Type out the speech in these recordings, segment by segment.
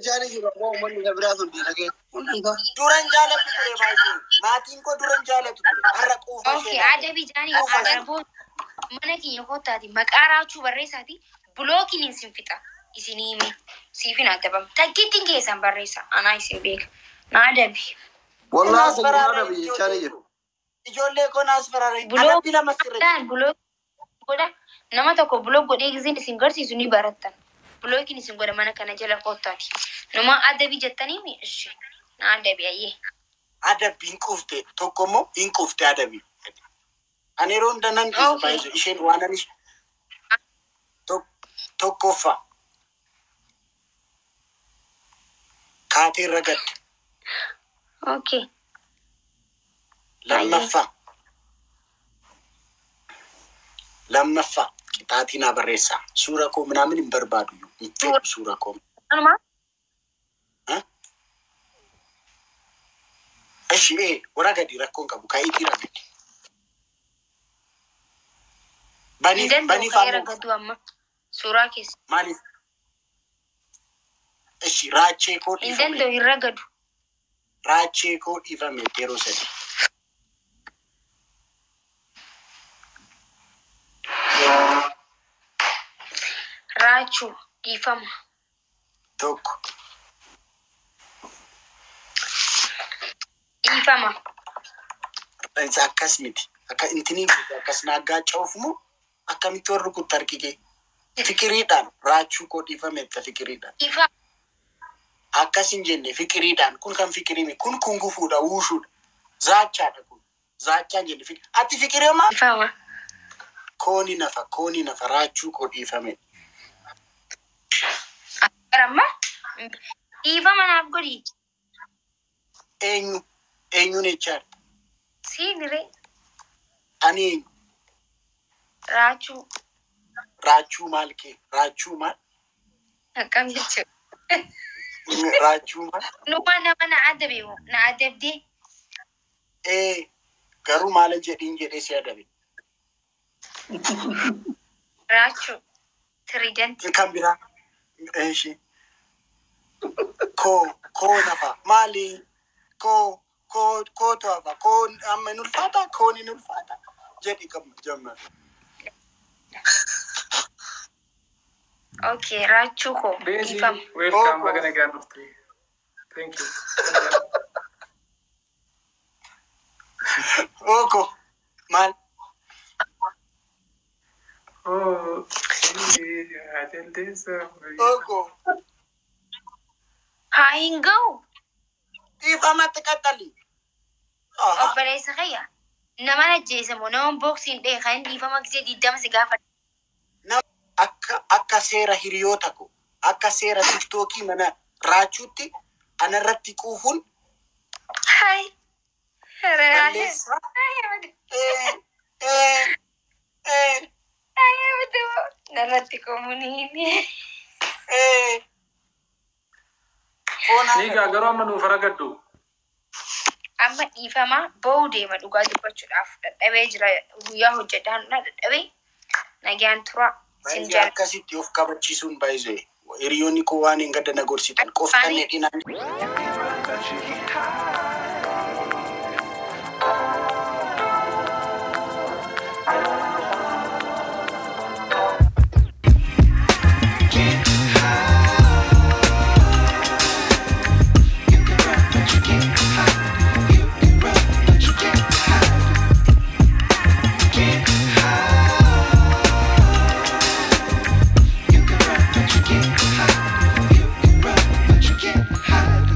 Jechaani jiru ammoo uummanni kan biraa sun diina kee. Hundi isaa. Duran jaalatu ture baay'ee. Maatiin koo duran jaalatu ture. Har'a quufa Okay, ishee. adabii jaanii araboo mana kiyya kottaati maqaa raachuu barreessaati blockiin isin fixa isinii hime siifin adabam takkittiin keessan barreessa anaa isin beeka na adabi. Wallaahi asuma adabi jechaani jiru. Ijoollee koo naas faraare. Block Adabbii lama sirra jira. Block godha nama tokko block godhee gizeen isin garsiisu ni barattan. Blockiin isin godha mana kana jala kottaati. Numa adabii jettanii mi ishi na adabi ayyee. Adabbii hin quufte tokko immoo hin quufte adabii. Ani yeroo hunda nan dhiisa Okay. baay'ee isheen waan ani tokkoffaa kaatee irra gadde. Okay. Lammaffaa qixaatii naa barreessaa. Suura koo minaamin hin barbaadu iyyuu. Hin fedhu suura koo. Anuma Ishi warra gadi rakkoon qabu ka'iitii ragadi. Hin Baniif danda'u baniif ka'ee ammoo ragaduu amma suuraa keessa. Maaliif? Ishi raachee koo Hin dhiifame. danda'u hin ragadu. Raachee koo dhiifame yeroo sadi. Raachuu dhiifama. Tokko. Dhiifama. Isa akkas miti. Akka intinii akkas naaggaaca'uuf moo akkamitti warri kutta harki kee? Fikiriidhaan raachuu koo dhiifame jetta fikiriidhaan. Dhiifama. Akkas hin jenne fikiriidhaan kun kan fikirii miti. Kun kun gufuudha wuushuudha. Zaachaadha kun. Zaachaa hin jenne. Ati fikirii maa? Dhiifama. Kooni nafa kooni nafa raachuu koo dhiifame. Amma dhiifama naaf godhi. Eenyu eenyuun jechaadha. Siin ree Ani eenyu? Raachuu Raachuu maal kee? Raachuu maal? Akkam jechuudha. Raachuu maal? Numa nama na adabe moo na adabdee. Ee garuu maal jedhiin jedhee si adabe. Raachuu tiriidantii. Kan biraa. Eeshi. Koo koo nafa maali? Koo koo kootu hafa koo amma hin ulfaata koon hin ulfaata jedhi kam jammar. Okay, raachuu koo Daisy, dhiifama. welcome. Koo Baga nagaan dhufte. Thank you. Ooko maal? Oh, adeldeessa. Ooko Haa hin ga'u dhiifamatti qaxxali. Aha. Obboleessa kiyya. Nama ajjeese moo nama booksiin dhee kan dhiifama gisee 20 si gaafadha. Akka akka seera hiriyoota koo akka seera tiktookii mana raachuutti anarratti quufuun Hai. balleessaa. Ee ee ee Narratti komuniini. Ee foon haala. Niigaa garuu amma nuuf ragaddu. Amma dhiifama ba'uu deema dhugaa dubbachuudhaaf dadhabee jira guyyaa hojjedhaan dadhabee nagaan tura sin Baay'ee jaalladha. Akkasitti of kabachiisuun baay'ee hiriyoonni koo waan hin gadda na gorsitan qoftan dheedhinaan. You can run, but you can't hide. Can't hide. You can run, but you can't hide. You can run, but you can't hide. Can't hide. You can run, but you can't hide. You can run, but you can't hide.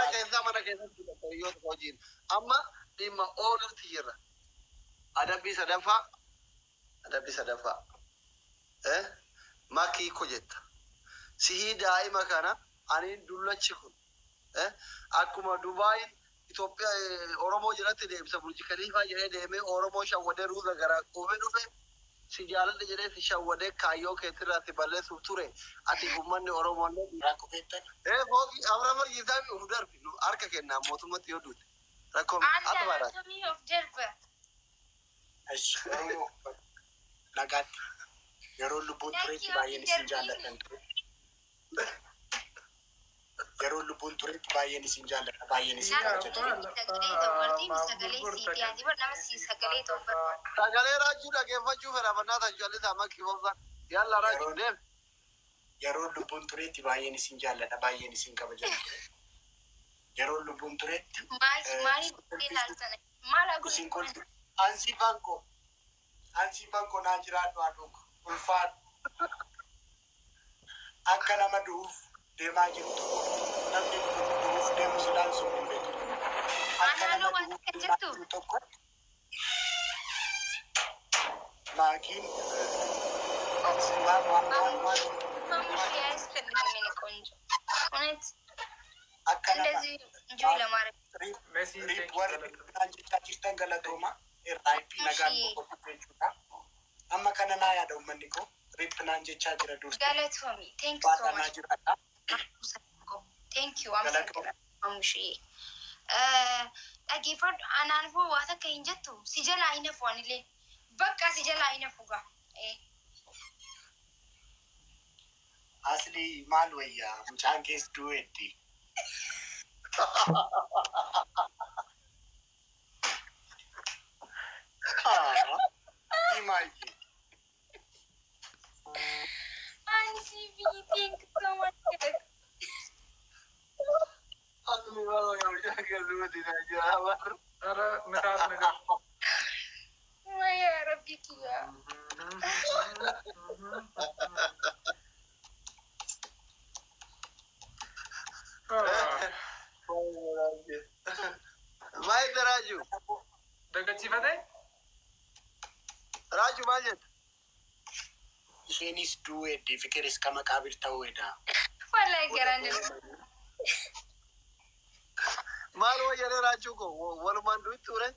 Mana keessaa mana keessatti hiriyoota hojiin. Amma dhimma oolutti jirra. Adabbii sadaffaa. Adabbii sadaffaa. Eh? Makii ko jetta. Sihii daa'ima kana ani dullachi kun. Eh? Akkuma Dubaayin Itoophiyaa Oromoo jalatti deemsa Burji Kaliifaa jedhee deemee Oromoo shawwadee ruuza garaa quufee dhufe si jaaladha jedhee si shawwadee kaayyoo keetirraa si balleessuuf ture ati uummanni Oromoo illee. Rakkoo feettan. Ee fooqii Abrahaam Argiisaa uf darbi nu harka kennaa mootummatti yoo duute rakkoo ati baadhaa. Anatomy of Jerba. Oromoo nagaatti yeroo lubbuun turetti baay'een isin jaalladhan ture. Yeroo lubbuun turetti baay'een isin jaalladha baay'een isin kabaja ture. Sagalee ta'u bartiin sagalee siiti ati bar nama si sagalee ta'u barbaada. Sagalee raajuu dhaggeeffachuu fedha mannaa tan jallisaa makii boobsa yalla raajuu deem. Yeroo lubbuun turetti baay'een isin jaalladha baay'een isin kabaja ture. Yeroo lubbuun turetti Maal maaliif ilaaltan? Maal isin haguugu? kolfi ansii fanko naa jiraadhu haadhuku ulfaadhu akka nama du'uuf deemaa jiru tokko namni du'uuf deemu silaan sun hin beeku. Akka nama Anaanoo waan du'uuf akka deemaa jirtu? jiru tokko maakiin waan waan waan waan ማሙሽ አያስፈልግም የኔ ቆንጆ። እውነት akka nama እንደዚህ enjoy ለማድረግ Messi, RIP thank you. warri naan jechaa jirtan galatooma RIP nagaan boqotu jechuudha. Amma kana naa yaada uummanni koo RIP naan jechaa jira dursi. Galatoomi thank you so Baadhaa naa much. jiraadha. Thank you አመሰግናለሁ ማሙሽዬ። Dhaggeeffadhu anaan foo waa takka hin jettu si jalaa hin hafu anillee bakka si jalaa hin hafu gaa. Asli maal wayyaa mucaan kees du'eetti. Himaayye. Ani thank you so much. Asli baala gamshaa keessumatti jira bar. ኧረ ምታት ነገር ወያ ረቢ ኪያ Maal raajuu? Dagachiifate Raajuu maal jetta? Isheenis du'eetti fikiris kama qaabir ta'uudha. Wallahi garaan Maal wayyalee raajuu koo walumaan du'itti ture?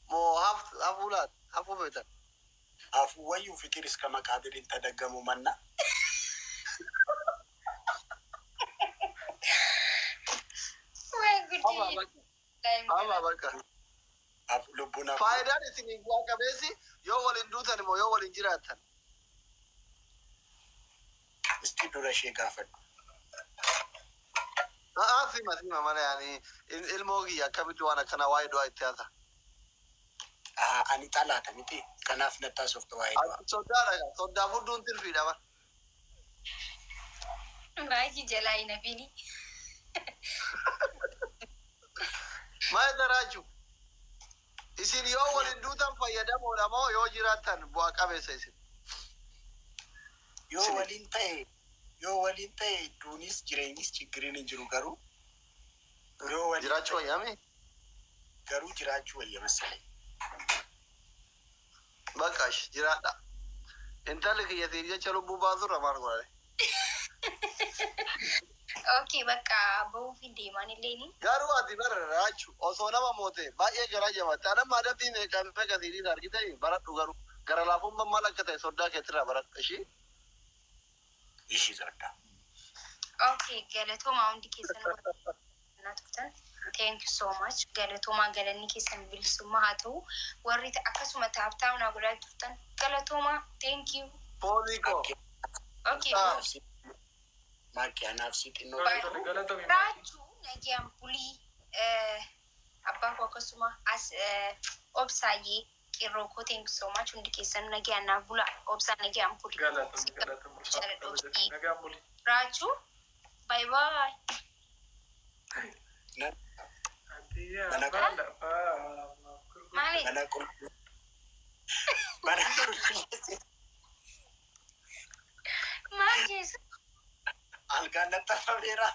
Moo hafuu laata? Hafuu feetan? Hafuu wayyuu fikiris kama qaabiriin tadaggamu manna. ወይ ጉድ Amma bakka. Lubbuun hafuu. Faayidaan isin bu'aa qabeessi yoo waliin duutan immoo yoo waliin jiraattan. Isti dura ishee gaafadhu. A'aa sima sima mana yaani ilmoo kiyya akkamitti waan akkanaa waa'ee du'aa itti haasa. Ani xalaata miti. Kanaaf nattaa softa waa'ee du'aa. Soddaadha soddaa fudduun tirfiidha bara. Maaki jalaa hin hafini. Maal raajuu? Isin yoo waliin duutan fayyadamoodha moo yoo jiraattan bu'aa qabeessa isin? Yoo waliin ta'e yoo waliin ta'e duunis jireenyis chiggiriin hin jiru garuu yoo waliin Jiraachuu wayyaami? garuu jiraachuu wayya masalee. Bakka jiraadha. Intalli kiyya siif jecha lubbuu baasurra maal godhare? Okay bakka bahuuf hin deeman illee. Garuu ati bara raachuu osoo nama moote baay'ee garaa jabatte. Anamma adabbii meeqaan meeqa siiniin argite baradhu garuu gara laafummaan maal akka ta'e soddaa keetirraa baradhu ishii. Ishii soddaa. Okay galatoomaa hundi keessan na turtan. Thank you so much. Galatoomaa galanni keessan bilisummaa haa ta'u. Warri akkasuma taaptaa naa godhaa turtan galatoomaa thank you. Foolii koo. Okay. Maakii anaaf si xinnoo. Galatoomi. Raachuu nagayaan bulii abbaa koo akkasuma as obsaayyee qirroo koo thank you so much hundi keessan nagayaan naaf bula obsaa nagayaan bulii. Galatoomi galatoomi. Nagaan buli. Raachuu bye bye. Maali? Mana qulqulluu. Mana qulqulleessi. Maal jeessa? Algaan naxxafameera.